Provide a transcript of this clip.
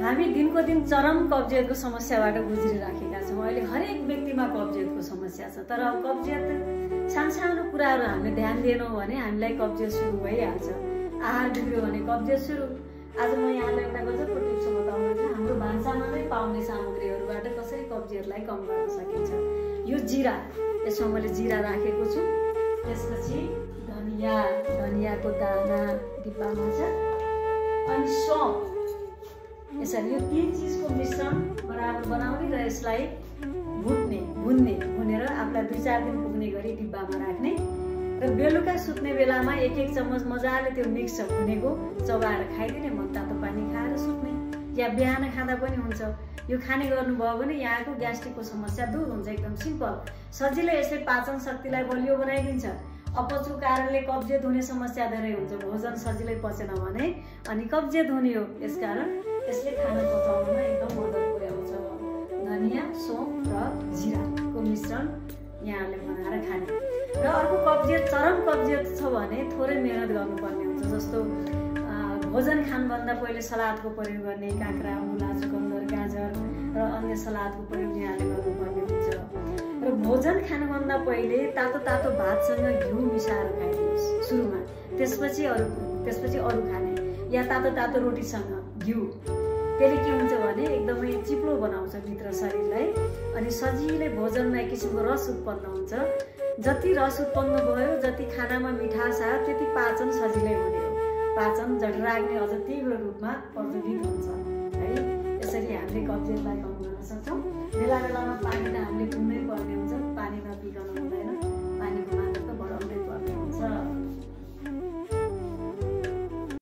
हामी दिनको दिन चरम कब्जियतको समस्याबाट गुज्रिराखेका छौँ। अहिले हरेक व्यक्तिमा कब्जियतको समस्या छ, तर कब्जियत सानो कुराहरू हामीले ध्यान दिएनौँ भने हामीलाई कब्जियत सुरु भइहाल्छ। आहार बिग्रियो भने कब्जियत सुरु। आज म यहाँलाई एउटा गजबको टिप्स बताउँदैछु। हाम्रो भान्सामा नै पाउने सामग्रीहरूबाट कसरी कब्जियतलाई कम गर्न सकिन्छ। यो जीरा, यसमा मैले जीरा राखेको छु। त्यसपछि धनियाको दाना डिब्बामा छ, अनि सौंफ। यसरी यो 3 चिजको मिश्रण बराबर बनाउने र यसलाई भुनेर आफूलाई 2-4 दिन पुग्ने गरी डिब्बामा राख्ने र बेलुका सुत्ने बेलामा 1-1 चम्मच मजाले त्यो मिक्स भुनेको चबाएर खाइदिने। मनतातो पानी खाएर सुत्ने, या बिहान खाँदा पनि हुन्छ। यो खाने गर्नुभयो भने यहाँको ग्यास्ट्रिकको समस्या दूर हुन्छ। एकदम सिम्पल, सजिलै। यसले पाचन शक्तिलाई बलियो बनाइदिन्छ। अपचको कारणले कब्जियत हुने समस्या धेरै हुन्छ। भोजन सजिलै पचेन भने अनि कब्जियत हुने हो। यसकारण यसले खाना पचाउनमा एकदम मद्दत पुर्याउँछ। धनिया, सौंफ र जीराको मिश्रण यहाँले बनाएर खाने। र अर्को, कब्जियत चरम कब्जियत छ भने थोरै मेहनत गर्नुपर्ने हुन्छ। जस्तो भोजन खानुभन्दा पहिले सलादको प्रयोग गर्ने, काँक्रा, मुला, चुकन्दर, गाजर र अन्य सलादको प्रयोग यहाँले गर्नुपर्ने हुन्छ। र भोजन खानुभन्दा पहिले तातो भातसँग घिउ मिसाएर खाइदिनुहोस् सुरुमा। त्यसपछि अरू खाने, या तातो रोटीसँग घिउ। त्यसले के हुन्छ भने एकदमै चिप्लो बनाउँछ भित्र शरीरलाई, अनि सजिलै भोजनमा एक किसिमको रस उत्पन्न हुन्छ। जति रस उत्पन्न भयो, जति खानामा मिठास आयो, त्यति पाचन सजिलै हुने हो। पाचन जठराग्नि अझ तीव्र रूपमा प्रज्वलित हुन्छ है। यसरी हामीले कब्जियतलाई कम गर्न सक्छौँ। बेला बेलामा पानी त हामीले पिउनै पर्ने हुन्छ। पानी नपिकन हुँदैन।